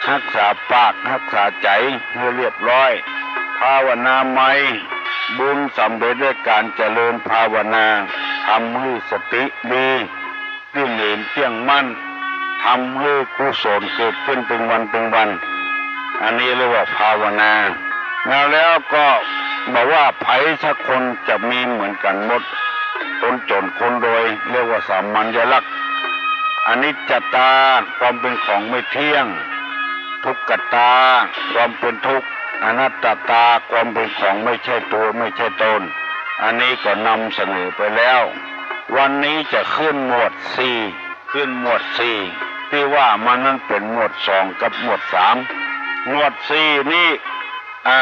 ฮักษาปาก ฮักษาใจ๋หื้อเรียบร้อย ภาวนามัย บุญสำเร็จด้วยก๋านเจริญภาวนา ทำหื้อสติดี ตี้หนีมเตี้ยงมั่น ทำหื้อกุศลเกิดขึ้นเต็มวันเต็มวัน อันนี้เรียกว่าภาวนา แล้ว แล้วก็บอกว่าใผสักคนจะมีเหมือนกั๋นหมด คนจ๋นคนรวย เรียกว่าสามัญญลักษณ์ อนิจจตา ความเป๋นของไม่เที่ยง ทุกขตา ความเป๋นทุกข์ อนัตตา ความเป๋นของไม่ใช่ตั๋วไม่ใช่ต๋น อันนี้ก็นำเสนอไปแล้ว วันนี้จะขึ้นหมวดสี่ ขึ้นหมวดสี่ ตี้ว่ามานั้นเป๋นหมวดสองกับหมวดสาม หมวดสี่นี้ อ่า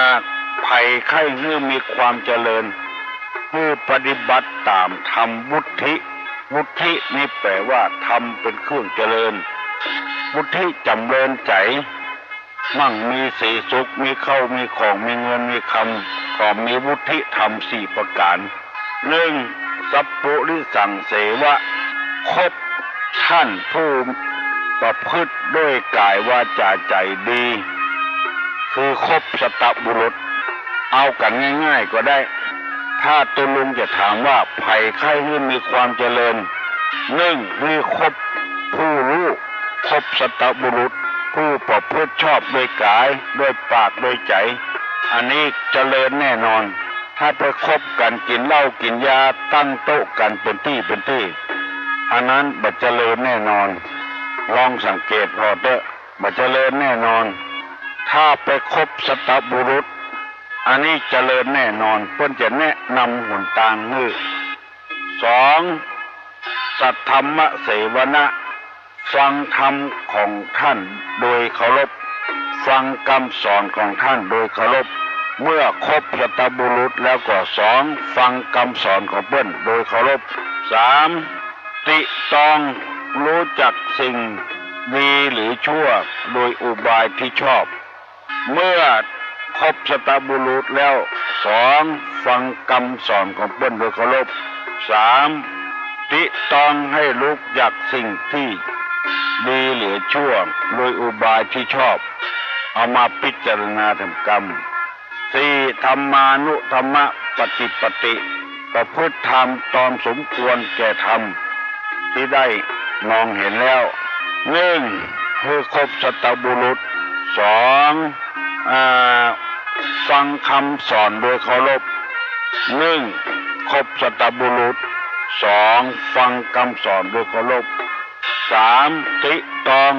ใผใค่หื้อมีความเจริญ หื้อปฏิบัติต๋ามธรรมวุฒิ วุฒินี้แปลว่าธรรมเป๋นเครื่องเจริญ วุฒิจ๋ำเริญใจ๋ มั่งมีสีสุข มีข้าวมีของ มีเงินมีคำ ก็มีวุฒิธรรมสี่ประก๋าน นึ่ง สัปปุริสังเสวะ คบท่านผู้ประพฤติด้วยก๋ายวาจ๋าใจ๋ดี คือคบสัตบุรุษ เอากั๋นง่ายๆ ก็ได้ ถ้าตุ๊ลุงจะถามว่าใผใค่หื้อมีความเจริญ นึ่ง หื้อคบผู้ฮู้ คบสัตบุรุษ ผู้ประพฤติชอบด้วยก๋าย ด้วยปาก ด้วยใจ๋ อันนี้เจริญแน่นอน ถ้าไปคบกั๋นกิ๋นเหล้ากิ๋นยา ตั้งโต๊ะกั๋นเป๋นตี้เป๋นตี้ อันนั้นบ่เจริญแน่นอน ลองสังเกตผ่อเต๊อะ บ่เจริญแน่นอน ถ้าไปคบสัตบุรุษ อันนี้เจริญแน่นอน เปิ้นจะแนะนำหนตางหื้อ สอง สัทธัมมเสวนะ ฟังธรรมของท่านโดยเคารพ ฟังกำสอนของท่านโดยเคารพ เมื่อคบสัตบุรุษแล้วก็ สอง ฟังกำสอนของเปิ้นโดยเคารพ สาม ติตรอง ฮู้จักสิ่งดีหรือชั่วโดยอุบายตี้ชอบ เมื่อคบสัตบุรุษแล้ว สอง ฟังกำสอนของเปิ้นโดยเคารพ สาม ติตรองหื้อฮู้จักสิ่งตี้ดีเหลือชั่ว โดยอุบายตี้ชอบ เอามาพิจารณาแถมกำ สี่ ธัมมานุธัมมปฏิปติ ประพฤติธรรมตามสมควรแก่ธรรมตี้ได้มองเห็นแล้ว หนึ่ง หื้อคบสัตบุรุษ สอง อ่า ฟังกำสอนโดยเคารพ หนึ่ง คบสัตบุรุษ สอง ฟังกำสอนโดยเคารพ สาม ติตรอง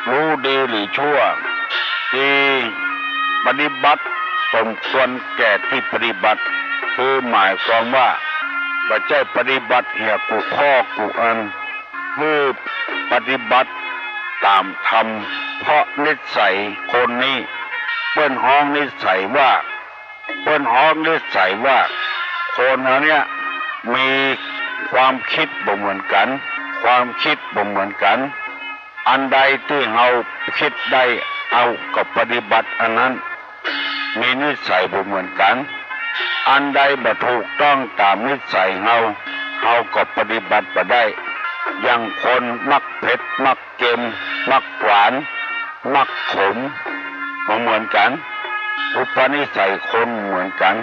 ฮู้ดีหรือชั่ว สี่ ปฏิบัติสมควรแก่ตี้ปฏิบัติ คือหมายความว่า บ่ใจ้ปฏิบัติเหียกู้ข้อกู้อัน หื้อปฏิบัติต๋ามธรรม เพราะนิสัยคนนี้ เปิ้นฮ้องนิสัยว่า เปิ้นฮ้องนิสัยว่า คนเฮาเนี่ยมีความกึ๊ดบ่เหมือนกั๋น ความกึ๊ดบ่เหมือนกั๋น อันใดตี้เฮาคิดได้ เฮาก็ปฏิบัติอันนั้น มีนิสัยบ่เหมือนกั๋น อันใดบ่ถูกต้องต๋ามนิสัยเฮา เฮาก็ปฏิบัติบ่ได้ อย่างคนมักเผ็ด มักเค็ม มักหวาน มักขม บ่เหมือนกั๋น อุปนิสัยคนบ่เหมือนกั๋น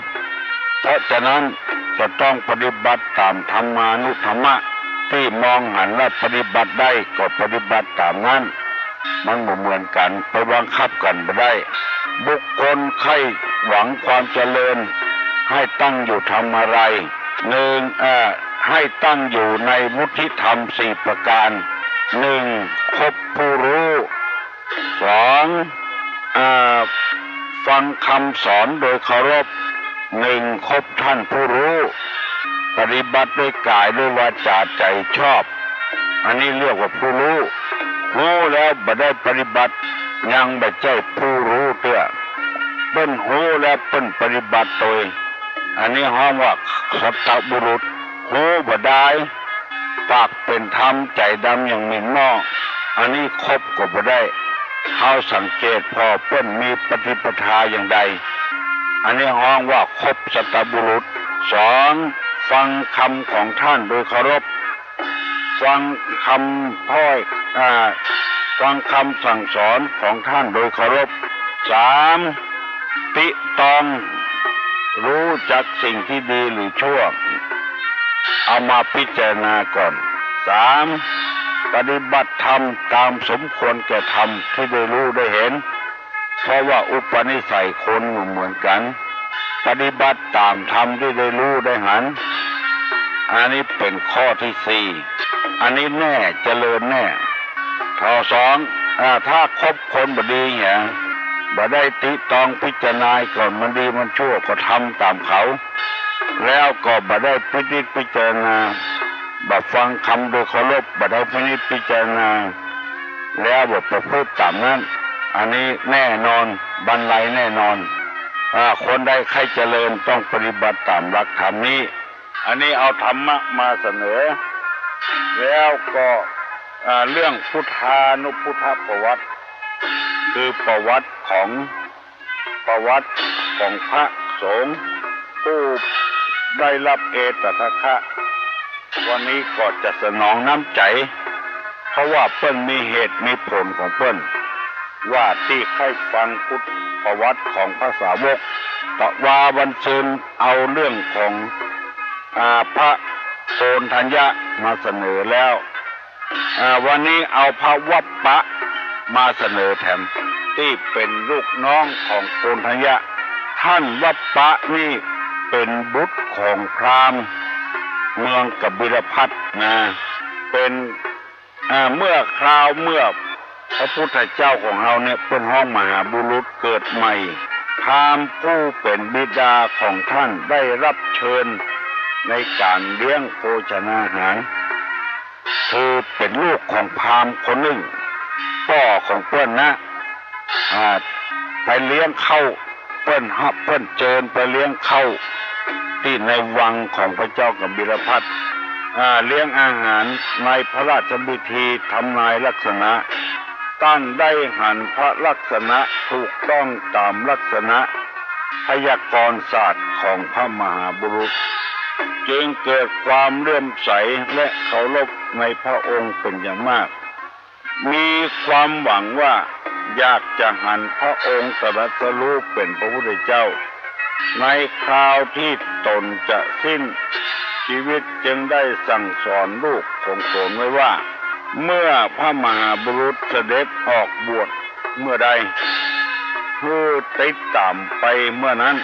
เพราะฉะนั้นจะต้องปฏิบัติต๋ามธัมมานุธัมมะ ตี้มองหันว่าปฏิบัติได้ก็ปฏิบัติต๋ามนั้น มันบ่เหมือนกั๋น ไปบังคับกั๋นบ่ได้ บุคคลใค่หวังความเจริญ ให้ตั้งอยู่ทำอะไร หนึ่ง เอ่อ ให้ตั้งอยู่ในวุฒิธรรมสี่ประการ หนึ่ง คบผู้ฮู้ สอง เอ่อ ฟังกำสอนโดยเคารพ หนึ่ง คบท่านผู้ฮู้ ปฏิบัติด้วยก๋ายด้วยวาจ๋าใจ๋ชอบ อันนี้เรียกว่าผู้ฮู้ ฮู้แล้วบ่ได้ปฏิบัติ ยังบ่ใจ้ผู้ฮู้เตื้อ เปิ้นฮู้แล้วเปิ้นปฏิบัติโตย อันนี้ฮ้องว่าสัตบุรุษ ฮู้บ่ดาย ปากเป๋นธรรม ใจ๋ดำอย่างเหม็นหม้อ อันนี้คบก็บ่ได้ เฮาสังเกตผ่อเปิ้นมีปฏิปทาอย่างใด อันนี้ฮ้องว่าคบสัตบุรุษ สอง ฟังกำของท่านโดยเคารพ ฟังกำถ้อย อ่า ฟังกำสั่งสอนของท่านโดยเคารพ สาม ติตรองฮู้จักสิ่งตี้ดีหรือชั่ว เอามาพิจารณาก่อน สาม ปฏิบัติธรรมต๋ามสมควรแก่ธรรมตี้ได้ฮู้ได้หัน เพราะว่าอุปนิสัยคนบ่เหมือนกั๋น ปฏิบัติต๋ามธรรมตี้ได้ฮู้ได้หัน อันนี้เป๋นข้อตี้สี่ อันนี้แน่ เจริญแน่ ข้อสอง อ่า ถ้าคบคนบ่ดีเหีย บ่ได้ติตรองพิจารณาก่อนมันดีมันชั่ว ก็ทำต๋ามเขา แล้วก็บ่ได้พินิจพิจารณา บ่ฟังกำโดยเคารพ บ่ได้พินิจพิจารณา แล้วบ่ประพฤติต๋ามนั้น อันนี้แน่นอน บันไลแน่นอน อ่า คนใดใค่เจริญต้องปฏิบัติต๋ามหลักธรรมนี้ อันนี้เอาธรรมะมาเสนอ แล้วก็ อ่า เรื่องพุทธานุพุทธประวัติ คือประวัติของ ประวัติของพระสงฆ์ผู้ได้รับเอตทัคคะ วันนี้ก็จะสนองน้ำใจ๋ เพราะว่าเปิ้นมีเหตุมีผลของเปิ้น ว่าตี้ใค่ฟังพุทธประวัติของพระสาวก แต่ว่าวันซืนเอาเรื่องของ อ่า พระโกณฑัญญะมาเสนอแล้ว อ่า วันนี้เอาพระวัปปะมาเสนอแถม ตี้เป๋นลูกน้องของโกณฑัญญะ ท่านวัปปะนี่เป๋นบุตรของพราหมณ์เมืองกบิลพัสดุ์นะ เป๋น อ่า เมื่อคราวเมื่อพระพุทธเจ้าของเฮาเนี่ยเปิ้นฮ้องมหาบุรุษเกิดใหม่ พราหมณ์ผู้เป๋นบิดาของท่านได้รับเชิญในก๋านเลี้ยงโภชนาหาร คือเป๋นลูกของพราหมณ์คนนึ่ง ป้อของเปิ้นนะ อ่า ไปเลี้ยงข้าว เปิ้นฮับ เปิ้นเจิญไปเลี้ยงข้าวตี้ในวังของพระเจ้ากบิลพัสดุ์ อ่า เลี้ยงอาหารในพระราชพิธีทำนายลัคนา ต้านได้หันพระลัคนาถูกต้องต๋ามลัคนาพยากรณ์ศาสตร์ของพระมหาบุรุษ จึงเกิดความเลื่อมใสและเคารพในพระองค์เป็นอย่างมาก มีความหวังว่าอยากจะหันพระองค์ตรัสรู้เป็นพระพุทธเจ้า ในคราวที่ตนจะสิ้นชีวิต จึงได้สั่งสอนลูกของตนไว้ว่า เมื่อพระมหาบุรุษเสด็จออกบวชเมื่อใด หื้อติดต๋ามไปเมื่อนั้น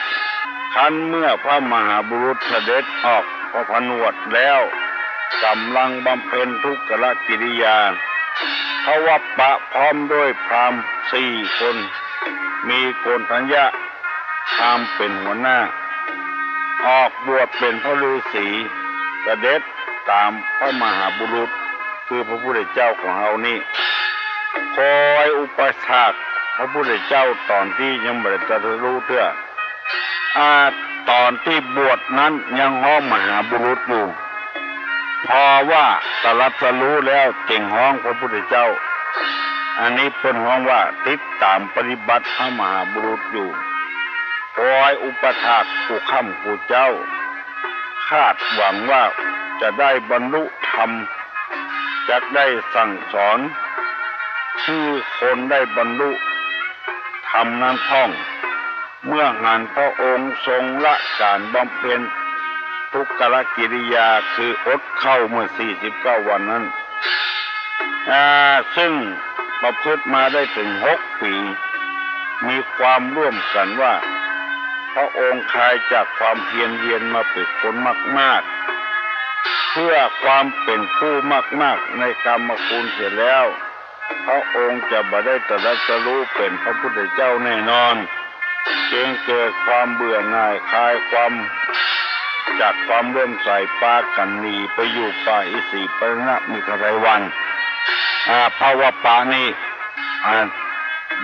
ครั้นเมื่อพระมหาบุรุษเสด็จออกพระผนวดแล้ว ก๋ำลังบำเพ็ญทุกรกิริยา พระวัปปะพร้อมด้วยพราหมณ์สี่คน มีโกณฑัญญะพราหมณ์เป็นหัวหน้า ออกบวชเป็นพระฤาษี เสด็จต๋ามพระมหาบุรุษ คือพระพุทธเจ้าของเฮานี้ คอยอุปัฏฐากพระพุทธเจ้าต๋อนตี้ยังบ่ได้ตรัสรู้เตื้อ อ่า ต๋อนตี้บวชนั้นยังฮ้องมหาบุรุษอยู่ พอว่าตรัสรู้แล้วจึงฮ้องพระพุทธเจ้า อันนี้เปิ้นฮ้องว่าติดต๋ามปฏิบัติพระมหาบุรุษอยู่ คอยอุปัฏฐากกู้ค่ำกู้เจ๊า คาดหวังว่าจะได้บรรลุธรรม จักได้สั่งสอนหื้อคนได้บรรลุธรรมนั้นพ่อง เมื่อหันพระองค์ทรงละก๋านบำเพ็ญทุกรกิริยา คืออดข้าวเมื่อสี่สิบเก้าวันนั้น อ่า ซึ่งประพฤติมาได้เถิงหกปี๋ มีความร่วมกั๋นว่า พระองค์คลายจากความเพียรเวียนมาเป๋นคนมากๆ เพื่อความเป๋นผู้มากๆ ในกามคุณเสียแล้ว พระองค์จะบ่ได้ตรัสรู้เป๋นพระพุทธเจ้าแน่นอน จึงเกิดความเบื่อหน่ายคลายความ จากความเลื่อมใสปากั๋นหนีไปอยู่ป่าอิสิปตนมิคทายวัน อ่า พระวัปปะนี้ อ่า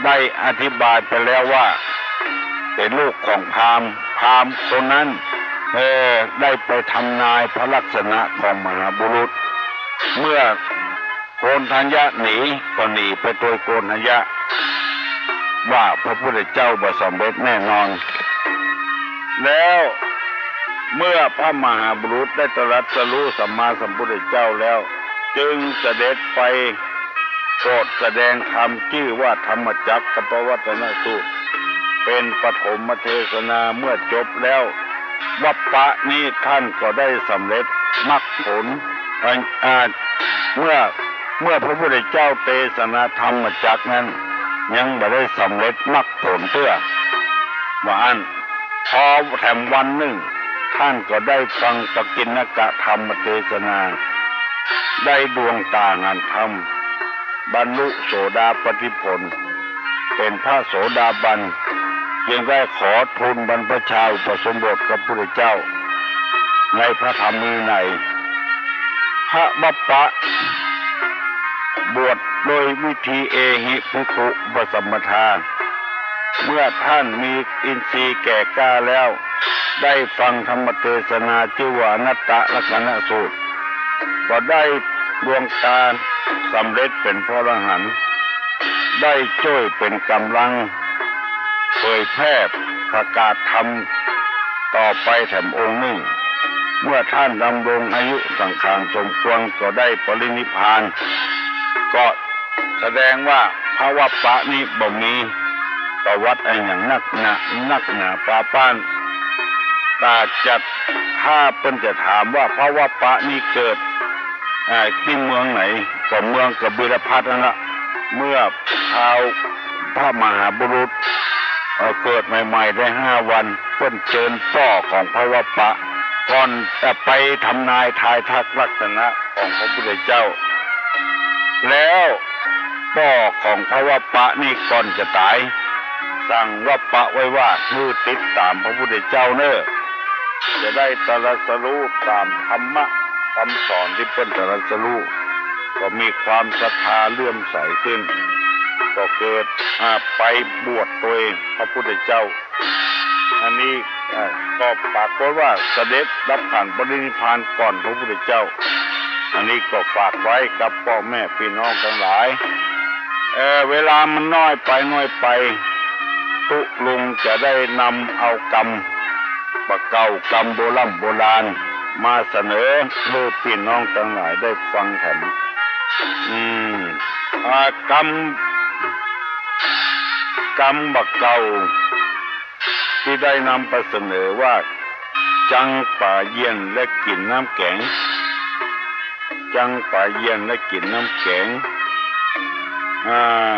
ได้อธิบายไปแล้วว่าเป๋นลูกของพราหมณ์ พราหมณ์คนนั้น เออ ได้ไปทำนายพระลักษณะของมหาบุรุษ เมื่อโกณฑัญญะหนีก็หนีไปโตยโกณฑัญญะ ว่าพระพุทธเจ้าบ่สำเร็จแน่นอน แล้วเมื่อพระมหาบุรุษได้ตรัสรู้สัมมาสัมพุทธเจ้าแล้ว จึงเสด็จไปโปรดแสดงธรรมจื้อว่าธรรมจักรกัปปวัตตนสูตร เป๋นปฐมเทศนา เมื่อจบแล้ว วัปปะนี้ท่านก็ได้สำเร็จมรรคผล เอ่อ อ่า เมื่อ เมื่อพระพุทธเจ้าเตสนาธรรมจักรนั้น ยังบ่ได้สำเร็จมรรคผลเตื้อ ว่าอั้น พอแถมวันนึ่ง ท่านก็ได้ฟังปกิณณกธรรมเทศนา ได้ดวงต๋าหันธรรม บรรลุโสดาปัตติผล เป๋นพระโสดาบัน จึงได้ขอทูลบรรพชาอุปสมบทกับพระพุทธเจ้า ในพระธรรมวินัย พระวัปปะ บวชโดยวิธีเอหิภิกขุปสัมปทา เมื่อท่านมีอินทรีย์แก่กล้าแล้ว ได้ฟังธรรมเทศนาจื้อว่าอนัตตลักษณสูตร ก็ได้ดวงต๋าสำเร็จเป๋นพระอรหันต์ ได้จ้วยเป๋นก๋ำลังเผยแพร่ประกาศธรรมต่อไปแถมองค์นึ่ง เมื่อท่านดำรงอายุสังขารสมควรก็ได้ปรินิพพาน ก็แสดงว่าพระวัปปะนี้บ่มีประวัติอะหยังนักหนา นักหนาปาป๊าน แต่จะ ถ้าเปิ้นจะถามว่าพระวัปปะนี้เกิด อ่า ตี้เมืองไหน ก็เมืองกบิลพัสดุ์นั่นละ เมื่อคราวพระมหาบุรุษ เอ่อ เกิดใหม่ๆ ได้ห้าวัน เปิ้นเจิญป้อของพระวัปปะ ก่อนจะไปทำนายทายทักลักษณะของพระพุทธเจ้า แล้วป้อของพระวัปปะนี้ก่อนจะต๋าย สั่งวัปปะไว้ว่า หื้อติดต๋ามพระพุทธเจ้าเน่อ จะได้ตรัสรู้ต๋ามธรรมะคำสอนตี้เปิ้นตรัสรู้ ก็มีความศรัทธาเลื่อมใสขึ้น ก็เกิด อ่า ไปบวชโตยพระพุทธเจ้า อันนี้ อ่า ก็ปรากฏว่าเสด็จดับขันธ์ปรินิพพานก่อนพระพุทธเจ้า อันนี้ก็ฝากไว้กับป้อแม่ปี้น้องตังหลาย เอ่อ เวลามันน้อยไปน้อยไป ตุ๊ลุงจะได้นำเอากำบ่าเก่า กำโบร่ำโบราณ มาเสนอหื้อปี้น้องตังหลายได้ฟังแถม อืม อ่า กำ กำบ่าเก่า ตี้ได้นำไปเสนอว่า จังป๋าเยียนและกิ๋นน้ำแก๋ง จังป๋าเยียนและกิ๋นน้ำแก๋ง อ่า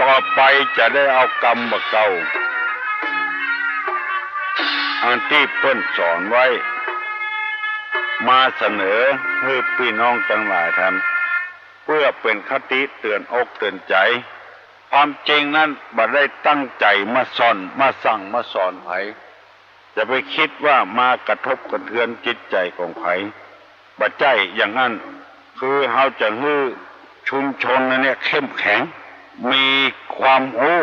ต่อไปจะได้เอากำบ่าเก่า อันตี้เปิ้นสอนไว้ มาเสนอหื้อปี้น้องตังหลายแถม เปื้อเป๋นคติเตื๋อนอกเตื๋อนใจ๋ ความจริงนั้นบ่ได้ตั้งใจ๋มาสอน มาสั่งมาสอนใผ จะไปกึ๊ดว่ามากระทบกระเทือนจิตใจ๋ของใผ บ่ใจ้อย่างนั้น คือเฮาจะหื้อชุมชนอันเนี้ยเข้มแข็ง มีความฮู้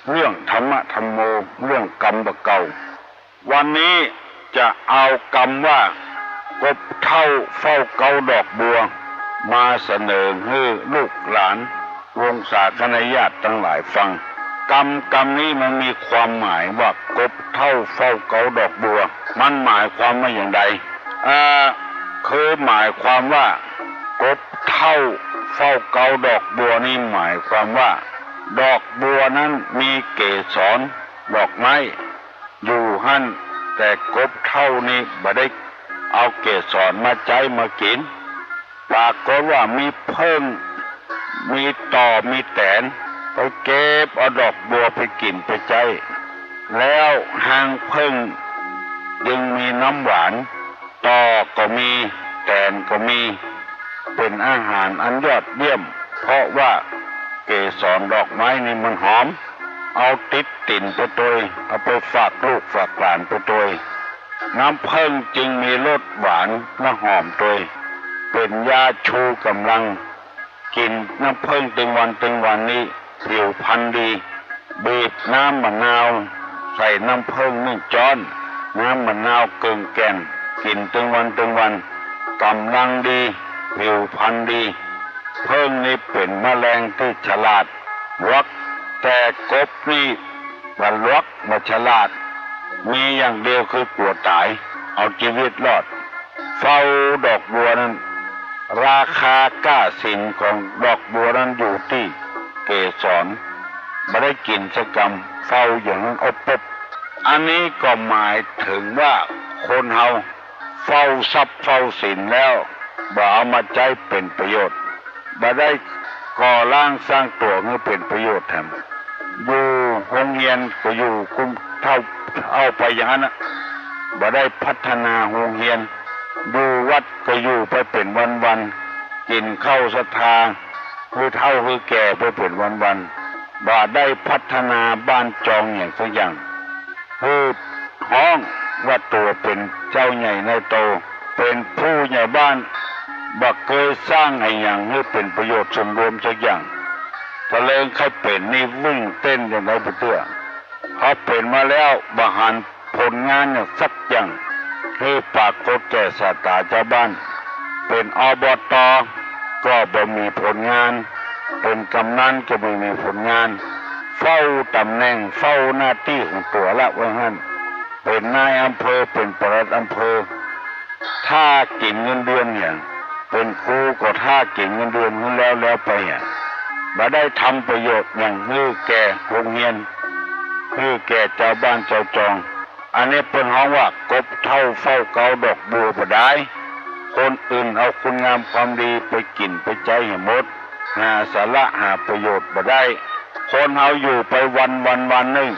เรื่องธรรมะธัมโม เรื่องกำบ่าเก่า วันนี้จะเอากำว่า กบเฒ่าเฝ้าเก๊าดอกบัว มาเสนอหื้อลูกหลานวงศาคณาญาติตังหลายฟัง กำ กำนี้มันมีความหมายว่า กบเฒ่าเฝ้าเก๊าดอกบัว มันหมายความว่าอย่างใด อ่า คือหมายความว่า กบเฒ่าเฝ้าเก๊าดอกบัวนี่หมายความว่า ดอกบัวนั้นมีเกสรดอกไม้อยู่หั้น แต่กบเฒ่านี่บ่ได้เอาเกสรมาใจ๊มากิ๋น ปรากฏว่ามีเผิ้ง มีต่อ มีแตน ไปเก็บเอาดอกบัวไปกิ๋นไปใจ๊ แล้วฮางเผิ้งจึงมีน้ำหวาน ต่อก็มี แตนก็มี เป๋นอาหารอันยอดเยี่ยม เพราะว่าเกสรดอกไม้นี่มันหอม เอาติดตี๋นไปตวย เอาไปฝากลูกฝากหลานไปตวย น้ำเผิ้งจึงมีรสหวานและหอมตวย เป๋นยาชูก๋ำลัง กิ๋นน้ำเผิ้งตึงวันตึงวันนี้ ผิวพรรณดี บีบน้ำมะนาว ใส่น้ำเผิ้งนึ่งจ๊อน น้ำมะนาวเกิ่งแก่น กิ๋นตึงวันตึงวัน ก๋ำลังดี ผิวพรรณดี เผิ้งนี่เป๋นแมลงตี้ฉลาด หลวก แต่กบนี่บ่หลวก บ่ฉลาด มีอย่างเดียวคือกั๋วต๋าย เอาจีวิตรอด เฝ้าดอกบัวนั้น ราคาก้าสินของดอกบัวนั้นอยู่ตี้เกสร บ่ได้กิ๋นสักกำ เฝ้าอย่างนั้นอบปบ อันนี้ก็หมายเถิงว่าคนเฮาเฝ้าทรัพย์เฝ้าสินแล้ว บ่เอามาใจ๊เป๋นประโยชน์ บ่ได้ก่อร่างสร้างตั๋วหื้อเป๋นประโยชน์แถม อยู่โฮงเฮียนก็อยู่กุมเท่า เท่าไปอย่างนั้นน่ะ บ่ได้พัฒนาโฮงเฮียน อยู่วัดก็อยู่ไปเป๋นวันๆ กิ๋นข้าวศรัทธา หื้อเฒ่าหื้อแก่ไปเป๋นวันๆ บ่ได้พัฒนาบ้านจองอย่างสักอย่าง หื้อฮ้องว่าตั๋วเป๋นเจ้าใหญ่นายโต เป๋นผู้ใหญ่บ้าน บ่เกยสร้างอะหยังหื้อเป๋นประโยชน์ส่วนรวมสักอย่าง ตะเลิงใค่เป๋นนี่วิ่งเต้นอย่างใดบ่เตื้อ พอเป๋นมาแล้วบ่หันผลงานอย่างสักอย่าง หื้อปรากฏแก่สายต๋าจาวบ้าน เป๋น อบต. ก็บ่มีผลงาน เป๋นกำนันก็บ่มีผลงาน เฝ้าต๋ำแหน่ง เฝ้าหน้าตี้ของตั๋วละว่าหั้น เป๋นนายอำเภอ เป๋นปลัดอำเภอ ถ้ากิ๋นเงินเดือนเหีย เป๋นครูก็ถ้ากิ๋นเงินเดือนหื้อแล้วแล้วไปเหีย บ่ได้ทำประโยชน์หยังหื้อแก่โฮงเฮียน หื้อแก่จาวบ้านจาวจอง อันนี้เปิ้นฮ้องว่ากบเฒ่าเฝ้าเก๊าดอกบัวบ่ดาย คนอื่นเอาคุณงามความดีไปกิ๋นไปใจ๊หื้อหมด หาสาระหาประโยชน์บ่ได้ คนเฮาอยู่ไปวันวันวันนึ่ง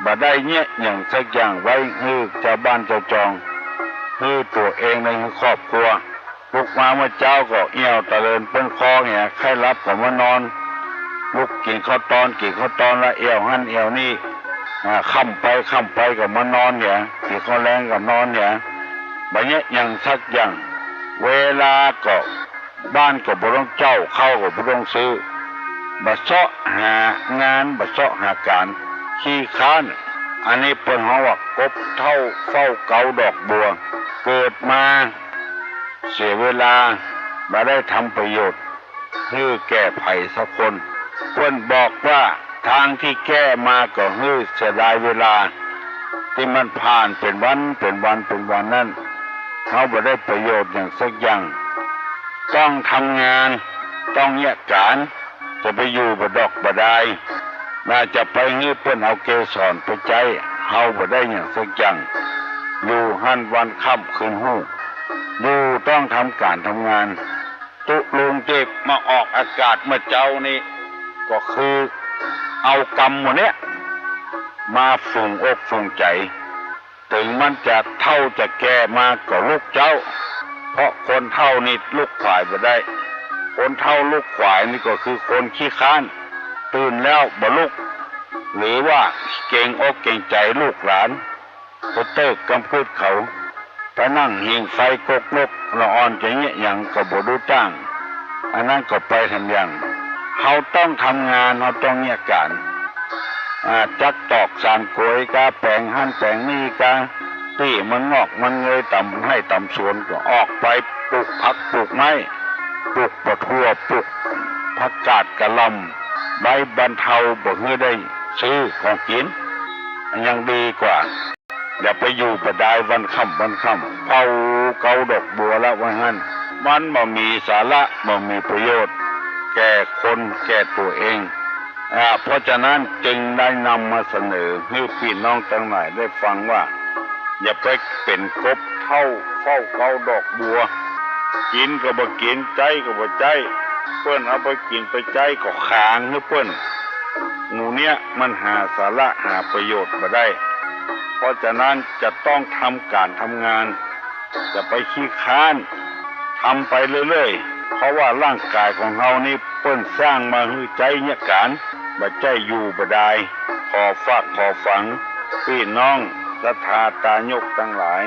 บ่ได้เยียะหยังสักอย่างไว้หื้อจาวบ้านจาวจอง หื้อตั๋วเองและหื้อครอบครัว ลุกมาเมื่อเจ๊าก็เอี่ยวตะเลินป้นคอเหีย ใค่หลับก็มานอน ลุกกิ๋นข้าวตอน กิ๋นข้าวตอนละเอี่ยวหั้นเอี่ยวนี่ อ่า ค่ำไปค่ำไปก็มานอนเหีย กิ๋นข้าวแลงก็นอนเหีย บ่เยียะหยังสักอย่าง เวลาก็ บ้านก็บ่ต้องเจ้า ข้าวก็บ่ต้องซื้อ บ่เซาะหางาน บ่เซาะหาก๋าน ขี้คร้าน อันนี้เปิ้นฮ้องว่ากบเฒ่าเฝ้าเก๊าดอกบัว เกิดมาเสียเวลา บ่ได้ทำประโยชน์หื้อแก่ใผสักคน เปิ้นบอกว่าทางตี้แก้มาก็หื้อเสียดายเวลา ตี้มันผ่านเป๋นวัน เป๋นวัน เป๋นวันนั้น เฮาบ่ได้ประโยชน์หยังสักอย่าง ต้องทำงาน ต้องเยียะก๋าน จะไปอยู่บ่ดอกบ่ดาย น่าจะไปหื้อเปิ้นเอาเกสรไปใจ๊ เฮาบ่ได้หยังสักอย่าง อยู่หั้นวันค่ำคืนฮู้ อยู่ต้องทำก๋านทำงาน ตุ๊ลุงตี้มาออกอากาศเมื่อเจ๊านี้ ก็คือเอากำหมู่เนี้ยมาฝูงอกฝูงใจ๋ เถิงมันจะเฒ่าจะแก่มาก็ลุกเจ๊า เพราะคนเฒ่านี่ลุกขวายบ่ได้ คนเฒ่าลุกขวายนี่ก็คือคนขี้ค้าน ตื่นแล้วบ่ลุก หรือว่าเกรงอกเกรงใจ๋ลูกหลาน ไปเติ๊กกำกึ๊ดเขา ไปนั่งหิ้งไฟกกนกละอ่อนจะเยียะหยังก็บ่ดูจ้าง อันนั้นก็ไปทำอย่าง เฮาต้องทำงาน เฮาต้องเยียะก๋าน อ่า จักตอกสานกวยกา แป๋งหั้นแป๋งนี่กา ตี้มันงอกมันเงยต๋ามไฮ่ต๋ามสวนก็ออกไปปลูกผักปลูกไม้ ปลูกปะถั่ว ปลูกผักกาดกะหล่ำ ไว้บรรเทาบ่หื้อได้ซื้อของกิ๋น ยังดีกว่า อย่าไปอยู่บ่ดายวันค่ำวันค่ำ เฝ้าเกาดอกบัวละว่าหั้น มันบ่มีสาระ บ่มีประโยชน์ แก่คนแก่ตั๋วเอง อ่า เพราะฉะนั้นจึงได้นำมาเสนอหื้อปี้น้องตังหลายได้ฟังว่า อย่าไปเป๋นกบเฒ่าเฝ้าเกาดอกบัว กิ๋นก็บ่กิ๋น ใจ๊ก็บ่ใจ๊ เปิ้นเอาไปกิ๋นไปใจ๊ก็ขางหื้อเปิ้น หมู่เนี้ยมันหาสาระหาประโยชน์บ่ได้ เพราะฉะนั้นจะต้องทำก๋านทำงาน อย่าไปขี้ค้าน ทำไปเรื่อยๆ เพราะว่าร่างก๋ายของเฮานี่เปิ้นสร้างมาหื้อใจ๊เยียะก๋าน บ่ใจ้อยู่บ่ดาย ขอฝากขอฝัง ปี้น้องศรัทธาตายกตังหลาย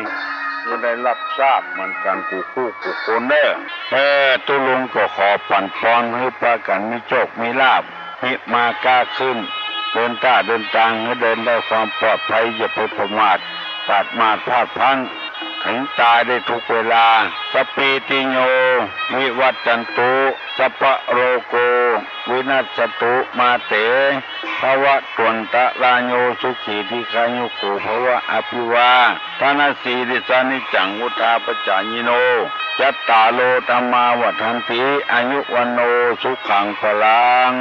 หื้อได้ฮับทราบเหมือนกั๋นกู้คู่กู้คนเน่อ เออ ตุ๊ลุงก็ขอปั๋นปอนหื้อปากั๋นมีโจคมีลาภ มีมาก้าขึ้น เดินต้าเดินตางหื้อเดินได้ความปลอดภัย อย่าไปประมาท ประมาทพลาดพลั้ง เถิงต๋ายได้กู้เวลา สัพพีติโย วิวัชชันตุ สัพพะโรโค วินัสสันตุ มาเต ภวัตวันตะราโย สุขีทีฆายุโก ภวะ อภิวาทะนะสีลิสสะ นิจจัง วุฑฒาปะจายิโน จัตตาโร ธัมมา วัฑฒันติ อายุ วัณโณ สุขัง พลัง